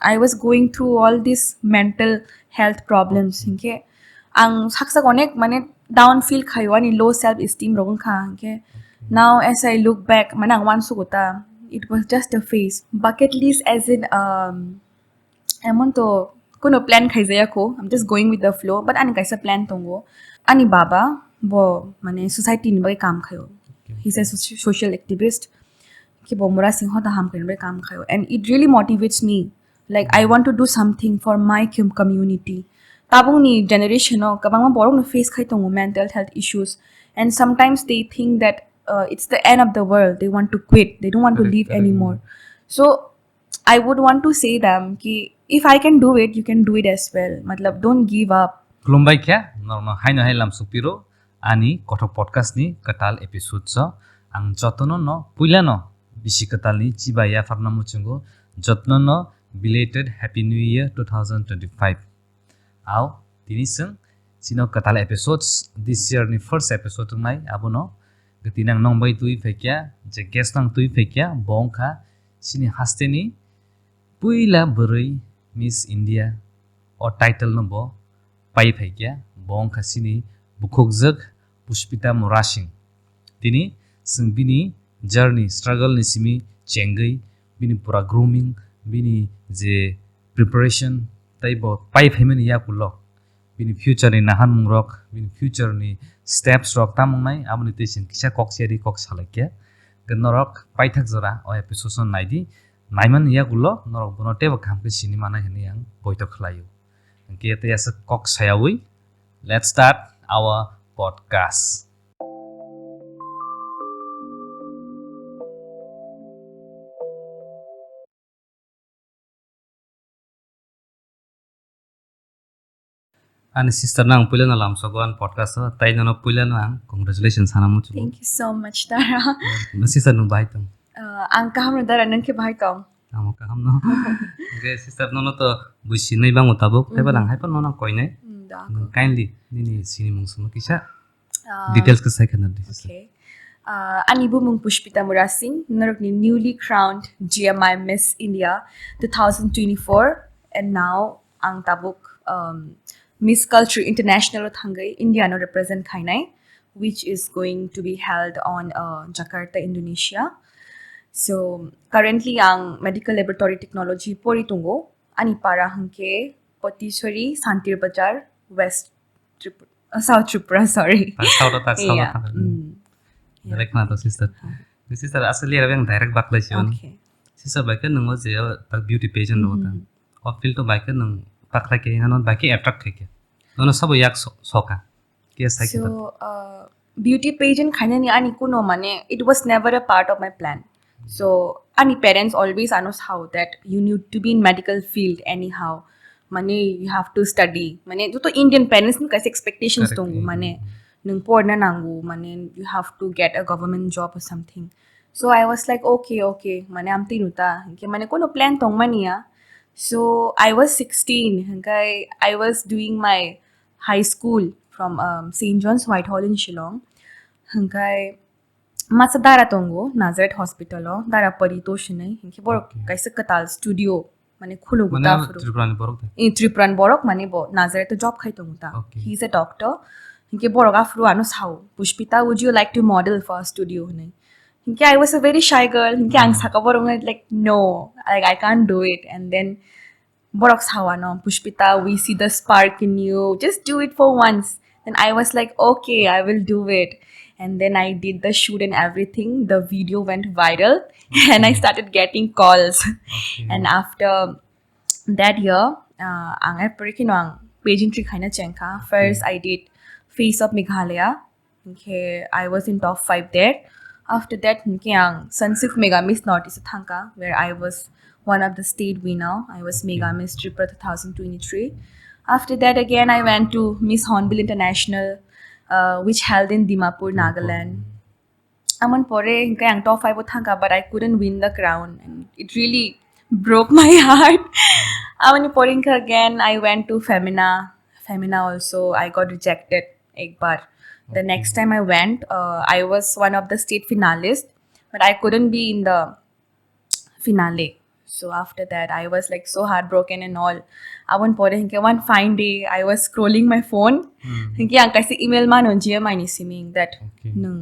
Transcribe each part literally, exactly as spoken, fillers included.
I was going through all these mental health problems. Hinkhe ang saksak onek mane down feel khayo, ani low self esteem rok wngkha. Hinkhe now as I look back, mane ang uansugo ta, it was just a phase. Bucket list as in, um, emon to kuno plan khaijaya kho, I'm just going with the flow, but ani kaisa plan tongo. Ani baba bo mane society ni bagwi kam khayo. He's a soci- social activist. Khe bo Murasing Hoda Hamkrai ni bagwi kam khayo, and it really motivates me. Like, I want to do something for my com- community. Tabukni generation o kwbangma borok no face khai tongo mental health issues, and sometimes they think that uh, it's the end of the world. They want to quit. They don't want to live anymore. So I would want to say them ki if I can do it, you can do it as well. Matlab, don't give up. Khulumbai khe, norokno haino hai lam sukpiro ani Kothok Podcast ni kwtal episode o. Ang jotono no puilano bisi kwtal ni chiba yapharna muchungo, jotono no belated Happy New Year two thousand twenty-five. Au, tini chwng chino kwtal episodes, this year ni first episode wngnai, abono gati nang nong bai twi phaikya, je guest nang twi phaikya, bo wngkha chini hasteni puila bwrwi Miss India o title no bo pai phaikya, bo wngkha chini bukhukjwk Pushpita Murasing. Tini chwng bini journey, struggle ni simi chengwi, bini pura grooming, bini je preparation, tei bo pai phaimani yakulo bini future ni nahanmung rok, bini future ni steps rok tamo wngnai, aboni twi chwng kisa kok cherwi kok salaikya. Hwnkhe norok paithak jora o episode no naidi, naimani yakulo norok bono teibo kaham khe sini manai hwnwi ang poito khlaio. Hwnkhe tei aswk kok sayawi, let's start our podcast. Ani sister no ang puila no lamsogo ani podcast o, tai nono puila no ang congratulations sana muchungo. Thank you so much, Tara. Sister, nwng bahai tong? Uh, ang kaham no, Dara, nwng khe bahai tong? Amo kaham no. Hwnkhe sister, nono to buisi nai bango tabuk, tei bwlang hai phano nono koinai. Nwng kindly nini sinimung songno kisa details khe sai khna di, sister. Okay. Uh, ani bumung Pushpita Murasing, norokni newly crowned G M I Miss India two thousand twenty-four, and now ang tabuk, um, Miss Culture International o thangwi India no represent khainai, which is going to be held on, uh, Jakarta, Indonesia. So currently ang medical laboratory technology pori tongo. Ani para hwnkhe Potiswari, Santir Bazar, West Tripura, uh, South Tripura, sorry. South o ta, South o ta. Direct na to sister. Sister, asli era yang direct baklai sih. Okay. Sister, bai ke nungo je tak beauty pageant lo ta. O field to bai ke nung baklai ke hano bai ke attract khai ke. Nono sabo yak so-, soka. Khe sai khe ta. So, uh, beauty pageant khainani ani kuno mane, it was never a part of my plan. So ani parents always ano sao that you need to be in medical field anyhow. Mane, you have to study. Mane, joto Indian parents ni kaisa expectations tongo, mane, nwng porna nango, mane, you have to get a government job or something. So I was like, okay, okay, mane, amtwi nuta, hingke, mane, kono plan tongmani ya. So I was sixteen, hingke I was doing my high school from, um, Saint John's Whitehall in Shillong. Hingke masa dara tongo Nazareth Hospital o, dara Paritosh hinwi, hingke borok kaisa kwtal studio, mane, khulugo ta phuru. Tripura ni borok da? Eh, Tripura ni borok, mane, bo Nazareth o job khai tongo ta. Okay. He is a doctor. Hingke borok aphuru ano sao, "Pushpita, would you like to model for our studio?" hinwi. Hingke I was a very shy girl. Hingke ang saka borok no, like, "No, like, I can't do it." And then borok sawano, "Pushpita, we see the spark in you. Just do it for once." And I was like, "Okay, I will do it." And then I did the shoot and everything. The video went viral and I started getting calls. Okay. And after that year, uh, ang erpore kheno ang pageantry khaina chengkha. First, I did Face of Meghalaya. Hingke I was in top five there. After that, hingke ang Sunsilk Mega Miss Northeast thangkha, where I was one of the state winner. I was Mega Miss Tripura two thousand twenty-three. After that, again, I went to Miss Hornbill International, uh, which held in Dimapur, Nagaland. Amon pore hingke ang top five o thangkha, but I couldn't win the crown, and it really broke my heart. Amoni pore hingke again, I went to Femina. Femina also, I got rejected ek bar. The next time I went, uh, I was one of the state finalists, but I couldn't be in the finale. So after that, I was like so heartbroken and all. Aboni pore hinkhe one fine day, I was scrolling my phone. Hinkhe ang kaisa email mano G M I ni simi that Okay. nwng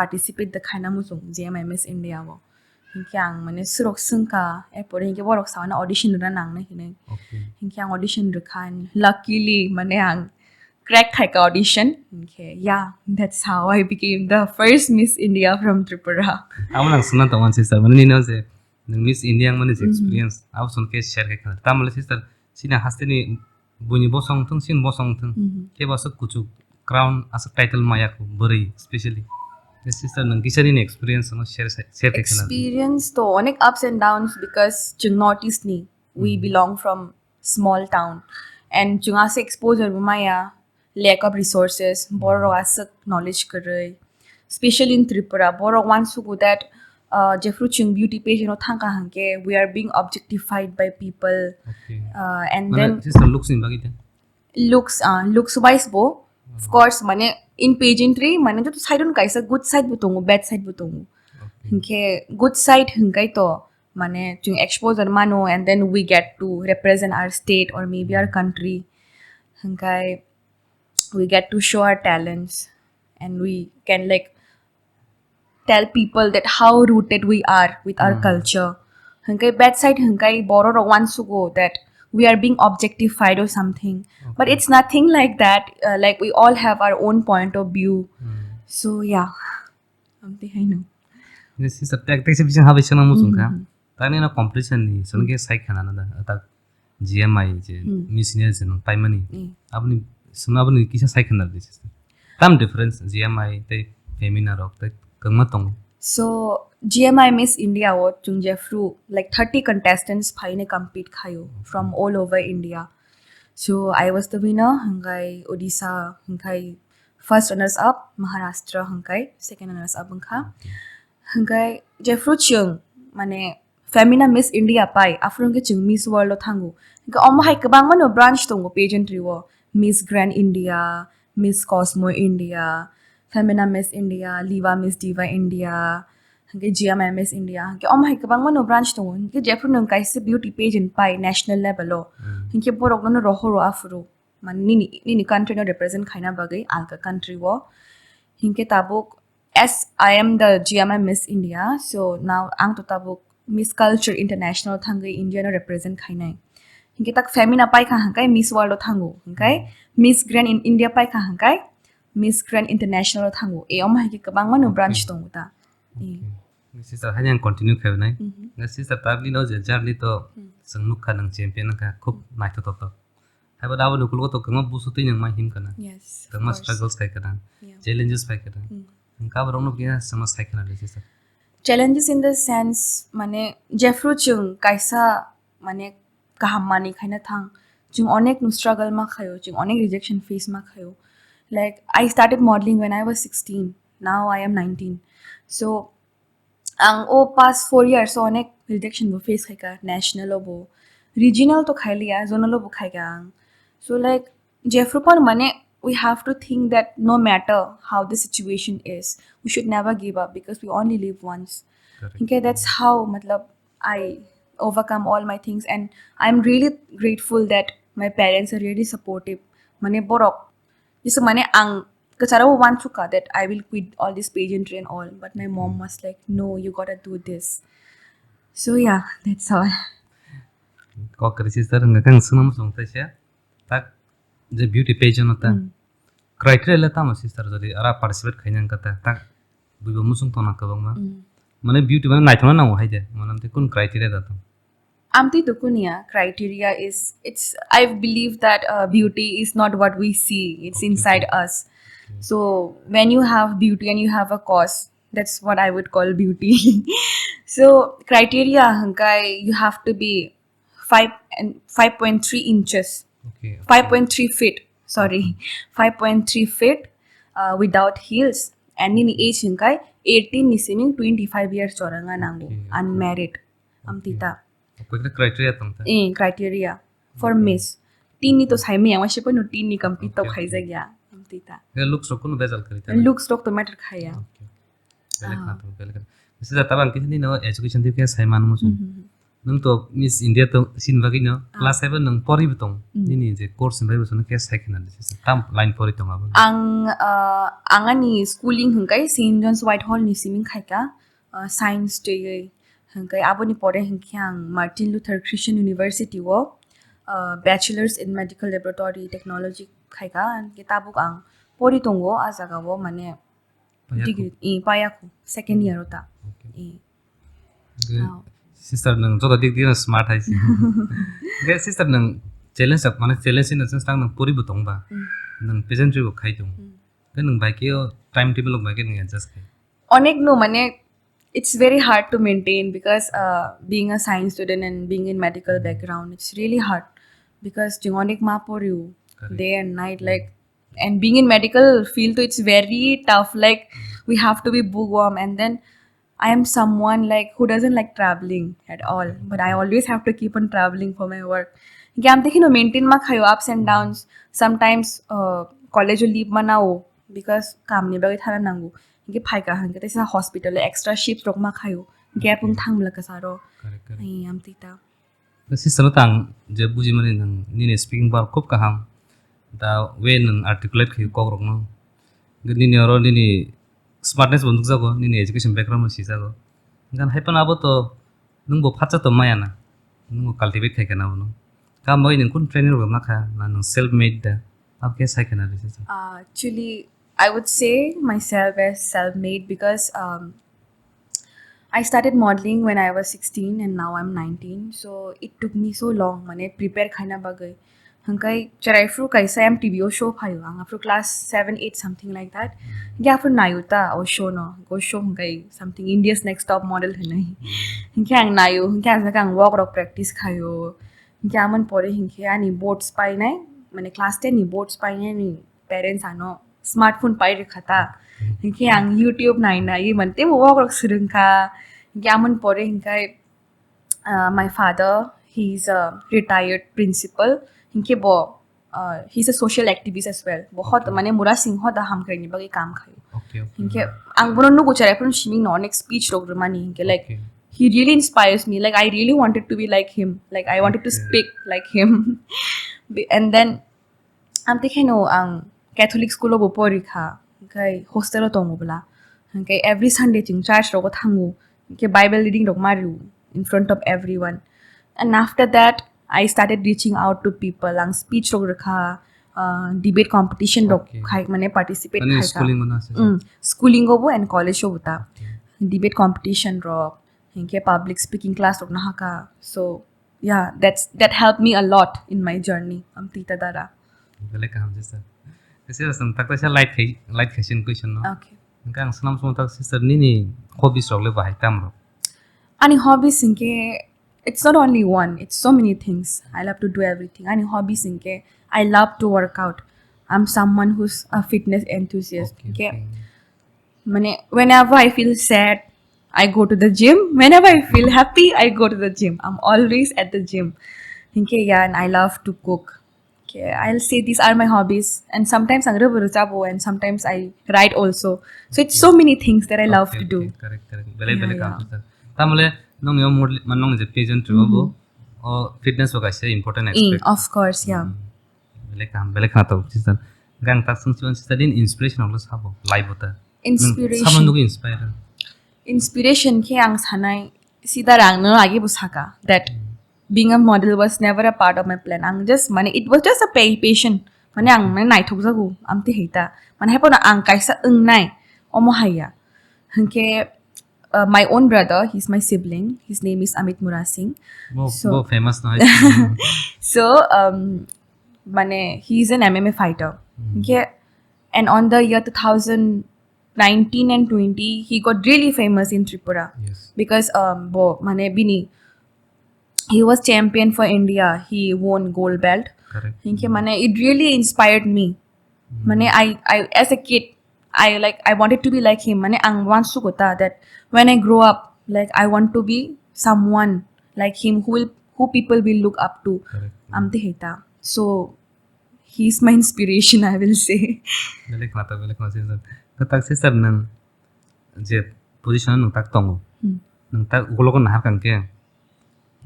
participate da khaina muchung G M I Miss India o. Hinkhe ang mane surok swngkha, erpore hinkhe borok sawana audition rwna nangna hinwi. Okay. Hinkhe ang audition rwkha, and luckily mane ang crack khaika audition. Hinkhe, yeah, that's how I became the first Miss India from Tripura. Amo nang suna tongo sister, mane nino je nung Miss India ang mane je Mhm. experience abo sun ke share khai khana. Tamale sister sina hasteni buini bosong thung, sin bosong thung. Mhm. Kebo aswk kuchuk crown aswk title maya ko bwrwi specially. Sister nung kisa nini experience no share share khai khana. Experience to onek ups and downs because chwng North East ni, we Mhm. belong from small town, and chwng ase exposure bo maya, lack of resources, borok aswk knowledge kwrwi, specially in Tripura borok wansugo that uh, jephru chwng beauty pageant o thangkha hinkhe we are being objectified by people, Okay. Uh, and Mane then sister looks ni bagwi te. Looks uh, looks wise bo, of course, mane in pageantry mane joto side on kaisa good side bo tongo, bad side bo tongo. Okay. Hinkhe good side hinkai to mane chwng exposure mano, and then we get to represent our state or maybe our country. Hinkai we get to show our talents and we can like tell people that how rooted we are with our Mhm. culture. Hinkai bad side hinkai borok rok wansugo that we are being objectified or something. But Okay. It's nothing like that. Uh, like we all have our own point of view. Hmm. So yeah. Amte haino. Ni sister tak tak se bising habai sona muchung kha. Mhm. Tani na competition ni sun ke sai khana na da. Tak G M I je Hmm. Miss India je nung paimani. Eh. Aboni suna aboni kisa sai khana di sister. Tam difference G M I tei Femina rok tei kangma tongo. So G M I Miss India o chwng jephru like thirty contestants phaine compete khayo from all over India. So I was the winner, hinkai Odisha hinkai first runners up, Maharashtra hinkai second runners up wngkha. Hinkai jephru chwng mane Femina Miss India pai, aphuru hwnkhe chwng Miss World o thango. Hwnkhe omo hai kwbangma no branch tongo pageantry o. Miss Grand India, Miss Cosmo India, Femina Miss India, Liva Miss Diva India, hwnkhe G M I Miss India. Hwnkhe omo hai kwbangma no branch tongo. Hwnkhe jephru nwng kaisa beauty pageant pai national level o. Hmm. Hwnkhe borok no rohoro aphuru. Mane nini, nini country no represent khaina bagwi alka country o. Hwnkhe tabuk as I am the G M I Miss India, so now ang to tabuk Miss Culture International thangwi India no represent khainai. Hwnkhe tak Femina paikha hwnkhe Miss World o thango, hwnkhe Miss Grand in India paikha hwnkhe Miss Grand International o thango. E omo hai khe kwbangma no branch tongo ta. E. Ni sister hai yang continue khainai. Mhm. Ni sister tabli no je journey to Hmm. chwng nukha nang champion kha khub naithotok tok. Haibo abo nukulo to kwma busu twi nang mai him kana. Yes. Of Kwma course. Struggles khai kana. Yeah. Challenges phai kana. Hmm. Hwnkhe abo rokno kisa sama sai khana ni sister. Challenges in the sense, mane jephru chwng kaisa mane kaham manwi khaina thang, chwng onek no struggle ma khaio, chwng onek rejection face ma khaio. Like I started modeling when I was sixteen, now I am nineteen. So ang o past four years o onek rejection bo face khaika, national o bo, regional to khailiya, zonal o bo khaika ang. So like jephru phan mane we have to think that no matter how the situation is, we should never give up because we only live once. Correct. Okay, that's how matlab I overcome all my things, and I'm really grateful that my parents are really supportive. Mane borok, jesa mane ang kachara o wansuka that I will quit all this pageantry and all, but my mom was like, "No, you gotta do this." So yeah, that's all. Kok kri sister hwnkhe kang swnam song thaisa. Tak je beauty pageant no ta. Mm. Criteria le tamo sister jodi ara participate khaina hwnkhe ta. Tak buibo musung tongna kwbangma. Mm. Mane beauty mane naithokna nango hai de. Mane amtwi kun criteria da tong. Amtwi to kunia criteria is, it's, I believe that uh, beauty is not what we see, it's Okay, inside okay. us. So when you have beauty and you have a cause, that's what I would call beauty. So criteria hwnkhe you have to be five and five point three inches, Okay. five point three feet, sorry, five point three feet uh, without heels, and nini age hwnkhe eighteen ni simi twenty-five years jora wngna nango, Okay, okay. Unmarried. Amtwi ta. Koi kre criteria tong ta. Eh, criteria for Miss. Tini to sai maya wase no tini compete to Okay, okay. Khaijak ya. Amtwi ta. Looks rok kuno bejal kari ta. Looks rok to matter khaya. Okay. Belek na to belek. Sisa tabang kisa ni no education tip khe sai man mo chung. Mhm. Nwng to Miss India to sin bagwi no Ah. Class seven nwng pori bo tong. Hmm. Nini je course ni bai bo sono khe sai khna di sisa. Tam line pori tong abo. Ang, ah, ang ani schooling hwnkhe Saint John's Whitehall ni siming khaika, ah, science twiwi. Hwnkhe aboni pore hwnkhe ang Martin Luther Christian University o, ah, Bachelor's in Medical Laboratory Technology khaika. Hwnkhe tabuk ang pori tongo a jaga o, mane Payakho. Degree, i, payakho, second year o ta. Okay. I. Hwnkhe Wow. Sister nwng joto dik dik no smart hai se. Hwnkhe sister nwng challenge rok, mane challenge ni swngchar nwng pori bo tong ba. Mm. Nwng pageantry bo khai tong. Mm. Hwnkhe nwng bai khe o time table rok bai khe nwng adjust khai. Onek no mane it's very hard to maintain because, uh, being a science student and being in medical background, it's really hard because chwng onek ma pori o Correct. Day and night, like, and being in medical field, it's very tough. Like, we have to be bookworm, and then I am someone, like, who doesn't like traveling at all, but I always have to keep on traveling for my work. Hwnkhe amtwi kheno maintain ma khaio ups and downs. Sometimes, uh, college o leave ma nao because kam ni bagwi thana nango. Hwnkhe phaika hwnkhe teisa hospital o extra shift rok ma khaio. Gap wng thang bwla kwcharo. Correct, correct. Ai, amtwi ta. Sister no tang je buji mani nwng nini speaking power khub kaham. Da way nwng articulate khaio kok rok no. Nini oro nini smartness bo nukjago, nini education background bo sijago. Gan hai phano abo to nwng bo phatsa to maya na. Nwng bo cultivate khai kana bono. Kam bai nwng kun training rok nakha, na nwng self made da. Abo khe sai khna risa. Uh, actually, I would say myself as self made because, um, I started modeling when I was sixteen and now I'm nineteen. So it took me so long, mane prepare khaina bagwi. Hwnkhe chwraifru kaisa M T V o show phaio. Ang aphuru class seven, eight something like that. Hwnkhe aphuru naio ta o show no. O show hwnkhe something India's Next Top Model hinwi. Hwnkhe ang naio, hwnkhe ang sakhe ang walk rok practice khaio. Hwnkhe amon pore hwnkhe ani boards painai, mane class ten ni boards painai ni parents ano smartphone pai rwkha ta. Hwnkhe ang YouTube nai nai mane teibo walk rok swrwngkha. Hwnkhe amon pore hwnkhe, uh, my father, he is a retired principal. Hwnkhe bo, uh, he is a social activist as well. Bo hot Okay. mane Murasing hoda hamkrai ni bagwi kam khaio. Okay, okay. Hwnkhe ang bono nugo chwraifru siming no onek speech rok rwmani hwnkhe, like, Okay. he really inspires me. Like, I really wanted to be like him. Like, I wanted to Okay. speak like him. Be-, and then amtwi kheno ang Catholic school o bo pori kha, hwnkhe hostel o tongo bwla. Hwnkhe every Sunday chwng church rogo thango, hwnkhe Bible reading rok ma rw in front of everyone. And after that, I started reaching out to people. Ang speech rok rwkha, uh, debate competition rok Okay. khai, mane participate Ani khai kha. Schooling o na se? Mm, schooling o bo and college o bo ta. Okay. Debate competition rok, hwnkhe public speaking class rok nahaka. So, yeah, that's, that helped me a lot in my journey, Amtita Dara. Belai kaham se, sir. Sir, swng tak kaisa light khai, light khai sin question no. Okay. Hwnkhe ang swnam swnam tak, sister, nini hobbies rok le bahai tam rok? Ani hobbies hwnkhe, it's not only one, it's so many things. I love to do everything. Ani hobbies hwnkhe, I love to work out. I'm someone who's a fitness enthusiast. Okay, Hwnkhe, okay. Mane, whenever I feel sad, I go to the gym. Whenever I feel happy, I go to the gym. I'm always at the gym. Hwnkhe, yeah, and I love to cook. Okay, I'll say these are my hobbies. And sometimes ang rwbo rwchabo, and sometimes I write also. So it's so many things that I love Okay, to do. Okay, correct, correct. Belai, Yeah, belai yeah. kaham, sir. Tamole, nongni o model, man nongni je pageant rwbo, Mhm. o fitness bo kaisa important Mm, aspect. Of course, yeah. Mm. Belai kaham, belai khna tongo, sister. Hwnkhe ang tak swngsi mano, sister, nini inspiration rok le sabo, life o ta? Nwng Inspiration. Samano nugwi inspire? Inspiration khe ang sanai, sida rang no agi bo saka that Hmm. being a model was never a part of my plan. Ang just, mane, it was just a pa-, passion. Mane, ang, mane, naithok jago, amtwi hai ta. Mane, hai phano ang kaisa wngnai, omo hai ya. Hwnkhe, uh, my own brother, he's my sibling. His name is Amit Murasing. Bo, So bo famous no hai. So, um, mane, he is an M M A fighter. Hmm. Hwnkhe, and on the year two thousand nineteen and twenty, he got really famous in Tripura. Yes. Because, um, bo, mane, bini, he was champion for India. He won gold belt. Correct. Hwnkhe, mane, it really inspired me. Hmm. Mane, I, I, as a kid, I, like, I wanted to be like him. Mane, ang wansugo ta that when I grow up, like, I want to be someone like him who will, who people will look up to. Correct. Amtwi hai ta. So, he is my inspiration, I will say. Belai khna tongo, belai khna, sister. Khe tak, sister, nwng je position o nwng tak tongo. Hmm. Nwng tak ukulok o nahar kang khe,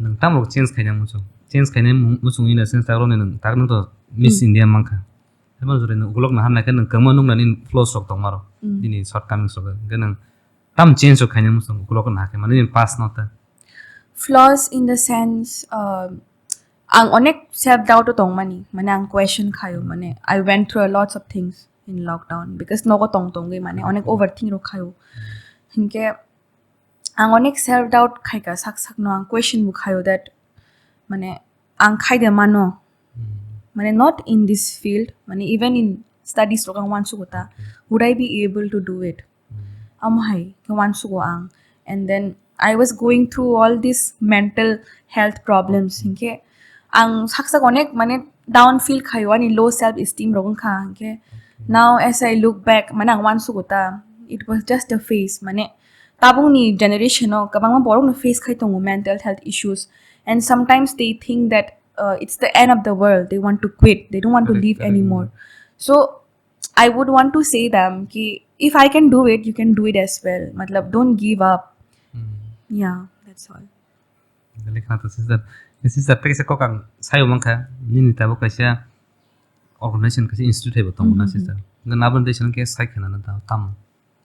Nwng tamo rok change khaina muchung? Change khaina mu-, muchung in a sense tak rok ni nwng tak nwng to Miss Hmm. India mankha. Haibo jora nwng ukulok no hamnai khe nwng kwma nuknani flaws rok tongma rok. Hmm. Bini shortcomings rok. Hwnkhe nwng tam change rok khaina muchung ukulok no hakhe mani past no ta. Flaws in the sense, uh, ang onek self doubt o tongmani, mane ang question khayo, mane I went through a lots of things in lockdown because nogo tong tongwi mane onek overthink rok khayo. Hinkhe ang onek self doubt khaika sak sakno, ang question bo khayo that mane ang khaide mano, Hmm. mane not in this field, mane even in studies rok ang wansugo ta, Okay. would I be able to do it? Hmm. Amo hai khe wansugo ang. And then I was going through all these mental health problems. Okay. Hinkhe ang sak sak onek mane down feel khayo, ani low self esteem rok wngkha. Hinkhe Okay. now as I look back, mane ang wansugo ta, it was just a phase. Mane tabukni generation o kwbangma borok no face khai tongo mental health issues, and sometimes they think that, uh, it's the end of the world. They want to quit. They don't want to Correct, live correct. anymore. So I would want to say them ki if I can do it, you can do it as well. Matlab, don't give up. Hmm. Yeah, that's all. Dale khna to sister. Sister, tei kaisa kok ang sayo mankha. Nini tabuk kaisa organization, kaisa institute hai bo tongo na, Mhm. sister? Ngan aboni tei sini ke sai khna na ta-, tamo?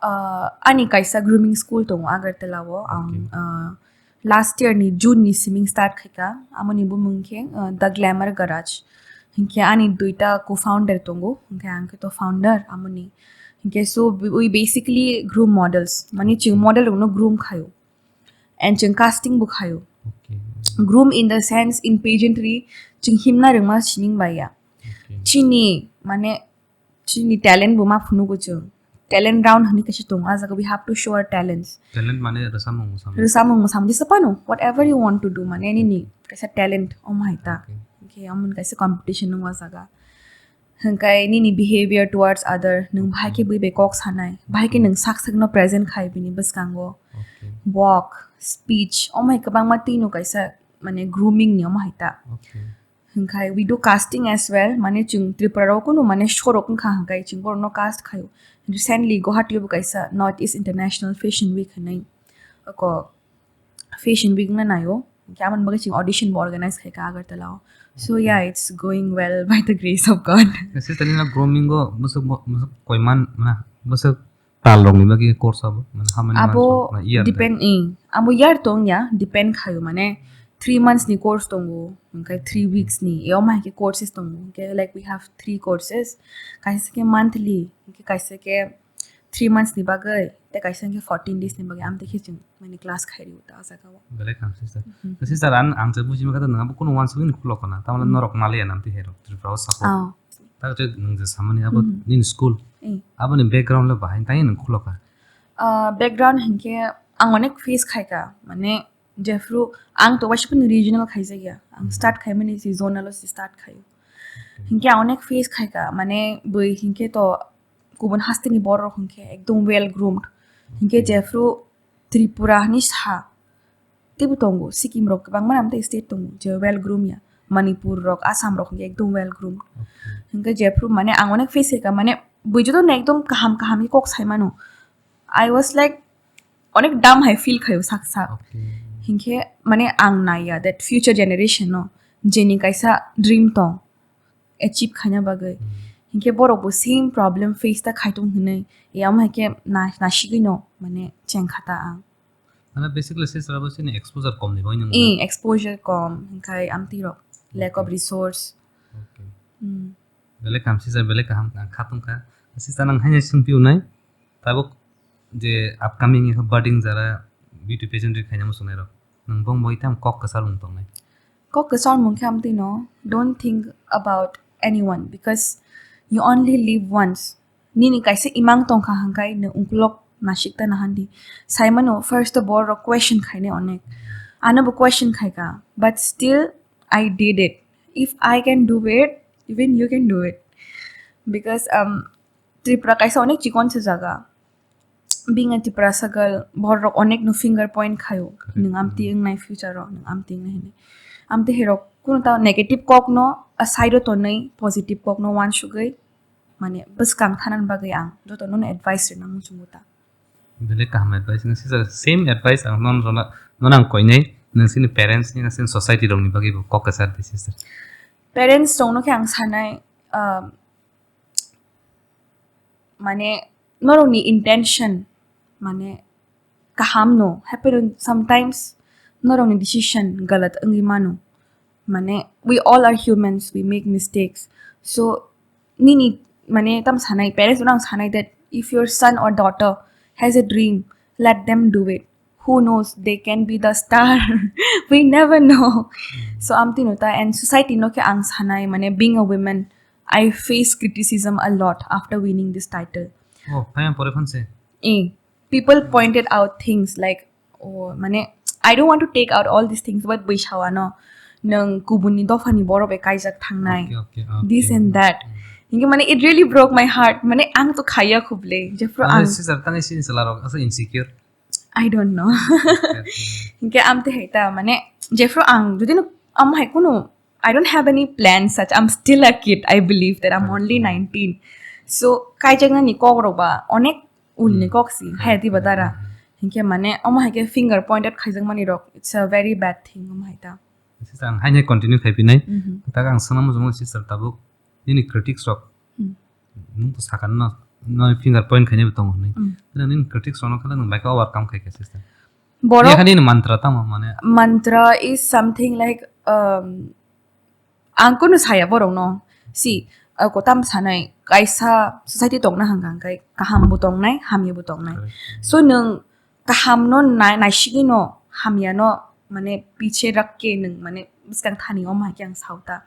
Uh, ani kaisa grooming school tongo Agartala o. Ang, Okay. uh, last year ni June ni siming start khaika. Amoni bumung khe, uh, The Glamour Garage. Hinkhe ani duita co-founder tongo. Hinkhe ang khe to founder amoni. Hinkhe so we, we basically groom models. Mane chwng Okay. model rokno groom khayo. And chwng casting bo khayo. Okay. Groom in the sense in pageantry chwng himna rwngma sining bai ya. Okay. Chini mane chini talent bo ma phunugo chwng. Talent round hwnwi kaisa tongo. A jaga we have to show our talents. Talent mane rwchapmung mwsamung. Rwchapmung mwsamung jesa phano, whatever you want to do, mane nini kaisa talent omo hai ta. Okay. Hinkhe amoni kaisa competition wngo a jaga. Hinkhe nini behavior towards other, nwng bahai khe bui bai kok sanai, bahai khe nwng sak sakno present khai bini bwskango. Okay. Walk, speech, omo hai kwbangma twino kaisa mane grooming ni omo hai ta. Okay. Hinkhe we do casting as well, mane chwng Tripura rok kunu mane show rok wngkha hinkhe chwng borokno cast khaio. Recently Guwahati o bo kaisa North East International Fashion Week hinwi oko Fashion Week wngna naio. Hinkhe aboni bagwi chwng audition bo organize khaika Agartala o. So, okay, yeah, it's going well by the grace of God. Sister, nini grooming o bwswk bo, bwswk koiman na, bwswk tal rokni bagwi course abo? Mane, how many months abo rok? Na, year depend, eh, abo year tong ya, depend khaio, mane three months ni course tongo, hinkhe three weeks ni, e, omo hai khe courses tongo, hinkhe, like, we have three courses, kaisa khe monthly, hinkhe kaisa khe three months ni bagwi, tei kaisa hinkhe fourteen days ni bagwi, amtwi khe chwng mane class khai rio ta o jaga o. Belai kaham, sister. Mhm. Sister, ang, ang je buji maka ta, nwng abo kunu wansugwi ni khulo kana, tamale, mhm, norok maliya namtwi hai rok, Tripura o support. Ah. Ta je nwng je samani abo, mhm, nini school. Eh. Aboni background le bahai tangwi nwng khulo kha? Ah, background hinkhe ang onek face khai kha, mane jephru ang to waisa phano regional khaijak ya, ang, mhm, start khai mani si zonal o si start khaio. Okay. Hinkhe ang onek face khai kha, mane bui hinkhe to kubun haste ni borok rok hinkhe ekdom well groomed. Hinkhe, okay, jephru Tripura hinwi sa, teibo tongo, Sikkim rok kwbangma namtei state tongo, je well groomed ya, Manipur rok, Assam rok hinkhe ekdom well groomed. Okay. Hinkhe jephru mane ang onek face kha, mane bui joto no ekdom kaham kaham khe kok sai mano. I was like, onek dam hai feel khaio sak sak. Okay. Hinkhe mane ang naiya that future generation no jeni kaisa dream tong, achieve khaina bagwi. Hmm. Hinkhe borok bo same problem face ta khai tong hinwi, ya omo hai khe na-, nasigwi no mane cheng kha ta ang. Mane basically sister abo chini exposure kom ni bagwi nung. Eh, exposure kom, hinkhe amtwi rok, lack of, okay, resource. Okay. Hmm. Belai kaham sister, belai kaham ang kha tong kha. Sister, nang haino swngphi unai, tabuk je upcoming ekha budding jara beauty pageantry khaina muchungnai rok, nwng bong bai tam kok kwchar mung tongnai? Kok kwchar mung khe amtwi no, don't think about anyone because you only live once. Nini kaisa imang tongkha hwnkhai nwng ukulok nasik ta nahandi. Saimano first o borok question khainai onek. Ano bo question khaika, but still I did it. If I can do it, even you can do it. Because, um, Tripura kaisa onek chikon se jaga. Being a Tiprasa girl, borok onek no finger point khaio. Correct. Nwng amtwi, mm, wngnai future o, nwng amtwi wngnai hinwi. Amtwi herok kuno ta negative kok no a side o tonwi positive kok no wansugwi mane bwskang thanani bagwi ang joto nono advice rwna muchungo ta. Belai kaham advice, nang sisa same advice ang nono rwna, nono ang koinai. Nang sini parents ni, nang sini society rok ni bagwi bo kok kwchar di sister. Parents rok no khe ang sanai, um, mane norok ni intention mane kaham no, happen sometimes norok ni decision galat wngwi mano. Mane we all are humans, we make mistakes. So nini mane tam sanai, parents rok no ang sanai that if your son or daughter has a dream, let them do it. Who knows, they can be the star. We never know. So amtwi no ta, and society no khe ang sanai, mane being a woman, I face criticism a lot after winning this title. Oh, phaima pore phan se. Eh, people pointed out things like, oh, mane I don't want to take out all these things, but bwsao ano nang kubuni dophani borok bai kaijak thangnai. Okay, okay, okay. This and that. Hinke mane it really broke my heart. Mane ang to khaya khuble. Jefro ang. Sister, tang sini sala rok asa insecure. I don't know. Hinke amte hai ta, mane jefro ang jodi no am hai kuno, I don't have any plans such. I'm still a kid. I believe that I'm only nineteen. So kaijaknani kok rok ba onek ulni kok si hai ti ba dara. Hinke mane omo hai ke finger pointed khaijak mani rok, it's a very bad thing omo hai ta. Sister, ang haino continue khai pinai. Mhm. Tak ang sana mo sister tabuk. Nini critics rok. Hmm. Nung to sakha no, no finger point khainai bo tongo hinwi. Hmm. Nini critics rok no khala nung bai khe overcome khai kha sister. Borok. Nini mantra tamo mane. Mantra is something like, um, ang kunu saya borok no. Si, uh, kotam sanai, kaisa society tongna hangkang kai, kaham bo tongnai, hamya bo tongnai. Correct. So nung kaham no nai-, naisigwi no hamya no mane piche rakke nung mane bwskang thani omo hai khe ang sao ta.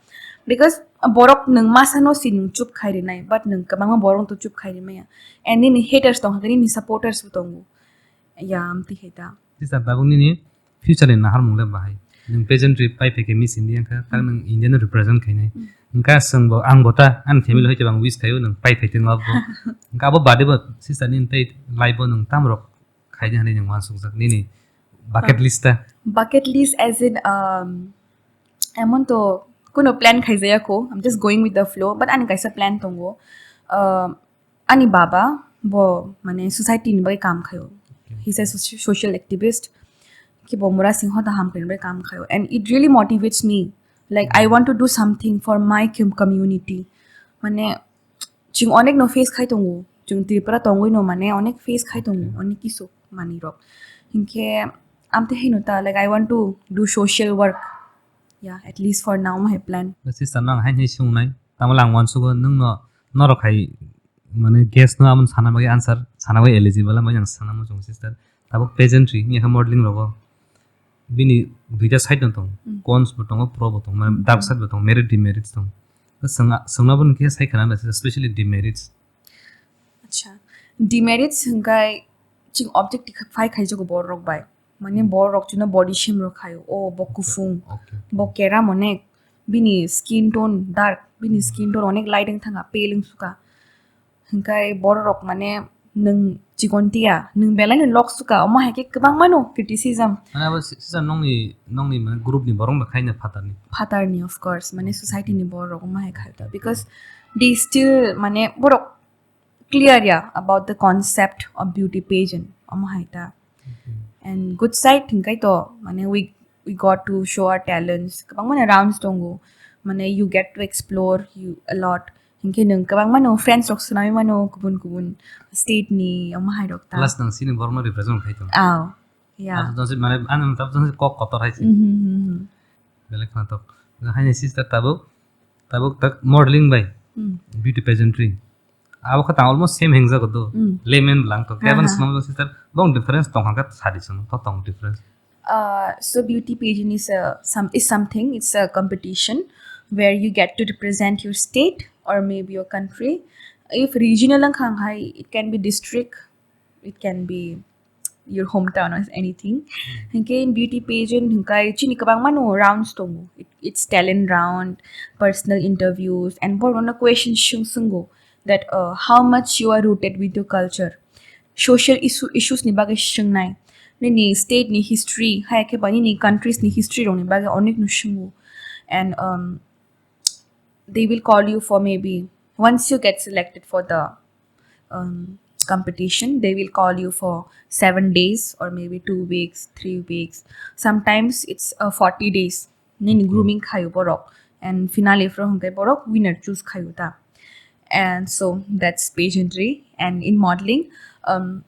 Because borok nung masa no si nung chup khai rinai, but nung kwbangma borok to chup khai rimaya. And nini haters tong kha, nini supporters bo tongo. Ya, amtwi hai ta. Sister, tabuk nini future ni nahar mung le bahai. Nung pageantry pai phai khe Miss India kha, tak nung India no represent khainai. Hmm. Wngkha chwng bo, ang bo ta, ani family hai khe bang wish khaio nung pai phai tong abo. Wngkha abo bade bo sister nini tei life bo nung tam rok khaidi hinwi nung uansukjak nini bucket list ta? Bucket list as in, um, emon to kuno plan khaijaya kho. I'm just going with the flow, but ani kaisa plan tongo. Um, ani baba bo mane society ni bagwi kam khaio. Okay. He's a soci-, social activist. Khe bo Mura Singho da hamkrai ni bagwi kam khaio. And it really motivates me. Like, I want to do something for my com-, community. Mane, chwng onek no face khai tongo. Chwng Tripura tongwi no mane onek face khai tongo, onek kisu manwi rok. Hinkhe amte hino ta, like, I want to do social work. Yeah, at least for now, my plan. Sister, nang hai hai sungnai. Tamo lang uansugo nung no, norok hai mane guest no amon sana bagwi answer, sana bagwi eligible, amai ang sana mo chwng sister. Tabuk pageantry, ni kha modeling rogo. Bini duita side no tong. Hmm. Cons bo tongo, pro bo tong, mane dark side bo tong, merit, demerits tong. Swnga-, swngna bo nung khe sai khana da, especially demerits. Acha, demerits hwnkhe chwng objectify khaijago borok bai. Mane borok chwngno body shame rok khaio. O bo kufung, okay, bo keram onek, bini skin tone dark, bini skin tone onek light wng thanga, pale wng suka. Hwnkhe borok mane nwng chikon tiya, nwng belai no lok suka, omo hai khe kwbangma no criticism. Mane abo si-, sister nongni, nongni mane group ni borok no khaina phatarni? Phatarni, of course, mane society ni borok omo hai khaita, because they still mane borok clear ya about the concept of beauty pageant, omo hai ta. Okay. And good side hwnkhe to mane we, we got to show our talents. Kwbangma ni rounds tongo, mane you get to explore you a lot. Hinkhe nwng kwbangma no friends rok swnamwi mano kubun kubun state ni, omo hai rok ta. Plus nwng sini borok no represent khai tongo. Aw, yeah. Abo jongsi mane, ani mata jongsi kok kotor hai se. Mhm, mhm, mhm. Belai khna tok. Haini sister tabuk, tabuk tak modeling bai, hmm, beauty pageantry. Abo khe tang almost same hengjago do. Hmm. Layman bwlang to. Aha. Kebang swnamjak sister, bong difference tong kha khe sadi swnam, to tong difference. Uh, so beauty pageant is a, some, is something, it's a competition where you get to represent your state or maybe your country. If regional wngkha hai, it can be district, it can be your hometown or anything. Hmm. Hinkhe in beauty pageant hwnkhe chini kwbangma no rounds tongo. It, it's talent round, personal interviews, and borokno questions swng-, swnggo that, uh, how much you are rooted with your culture. Social issue, issues ni bagwi swngnai. Nini state ni history, hai khe ba nini countries ni history rok ni bagwi onek no swngo. And, um, they will call you for maybe once you get selected for the, um, competition, they will call you for seven days or maybe two weeks, three weeks. Sometimes it's uh, forty days. Nini grooming khayo borok, and finale phro hwnkhe borok winner choose khayo ta. And so that's pageantry. And in modeling, um,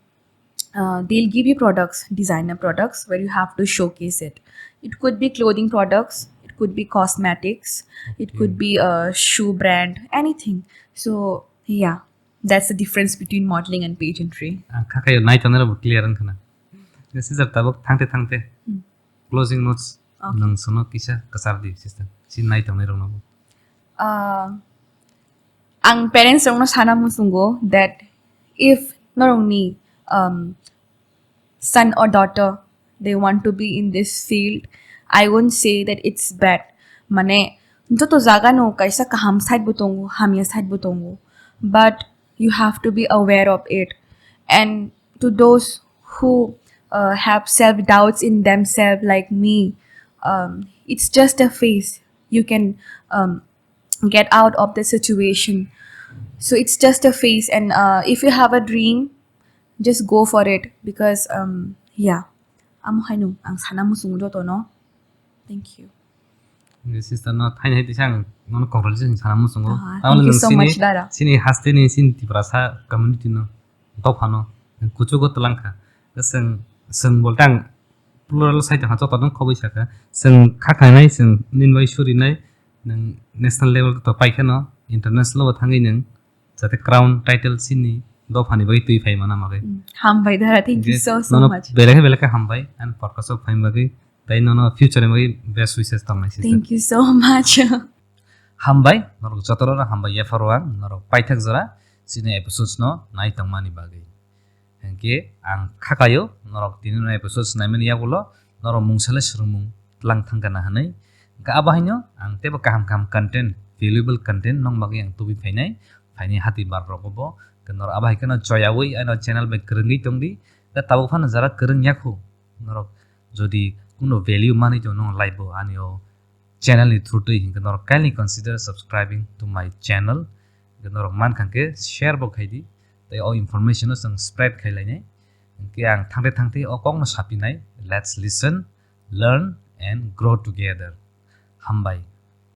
uh, they'll give you products, designer products, where you have to showcase it. It could be clothing products, it could be cosmetics, it could be a shoe brand, anything. So yeah, that's the difference between modeling and pageantry. Ang kha khayo nai tongnai rok bo clear wngkha na. Sister, tabuk thangte thangte Hmm. Closing notes Okay. Nang sono kisa kasar di, sister. Si nai tongnai rok no. Uh, ang parents rokno sana muchungo that if norokni um, son or daughter, they want to be in this field, I won't say that it's bad. Mane joto jaga no kaisa kaham side bo tongo, hamya side bo tongo, but you have to be aware of it. And to those who uh, have self doubts in themselves, like me, um, it's just a phase. You can um, get out of the situation. So it's just a phase, and uh, if you have a dream, just go for it, because um, yeah, amo haino ang sana muchungo jotono. Thank you. Sister no thaini hai tisa ang nono congratulations sana muchungo. Ah, thank you so much, Dara. Sini haste ni sini Tiprasa community no dophano kuchugo twlangkha. Seng seng boltang plural sai tongkha, joto no khoboi saka. Seng khakhainai, seng ninbai surinai, nang national level to paikhano, international bo thangwi nang jate crown title sini dophani bai twi phai mana magai. Hambai Dara, thank you so so Nono much. Belai belai khe hambai and podcast o phai bagwi, tai nono future ni bagwi best wishes tongnai, sister. Thank you so much. Hambai, norok jotoro no hambai yapharo ang, norok paithak jora chini episodes no nai tongmani bagwi. Hingke ang khakayo, norok tini no episodes naimani yagulo norok mungsa le swrwngmung tlang thangkha na hinwi. Hingke abo haino ang teibo kaham kaham content, valuable content nong bagwi ang tubui phainai, phaini hati bar rogo bo. Hingke norok abo hai kheno choyawi ano channel bai kwrwngwi tongdi. Da tabuk phano jara kwrwng yakhu, norok jodi kuno value manwi tong nong life bo ani o channel ni through twi, hingke norok kindly consider subscribing to my channel. Hingke norok mankha hingke share bo khaidi, tei o information no chwng spread khailainai. Hingke ang thangte thangte o kokno sapinai. Let's listen, learn and grow together. Hambai.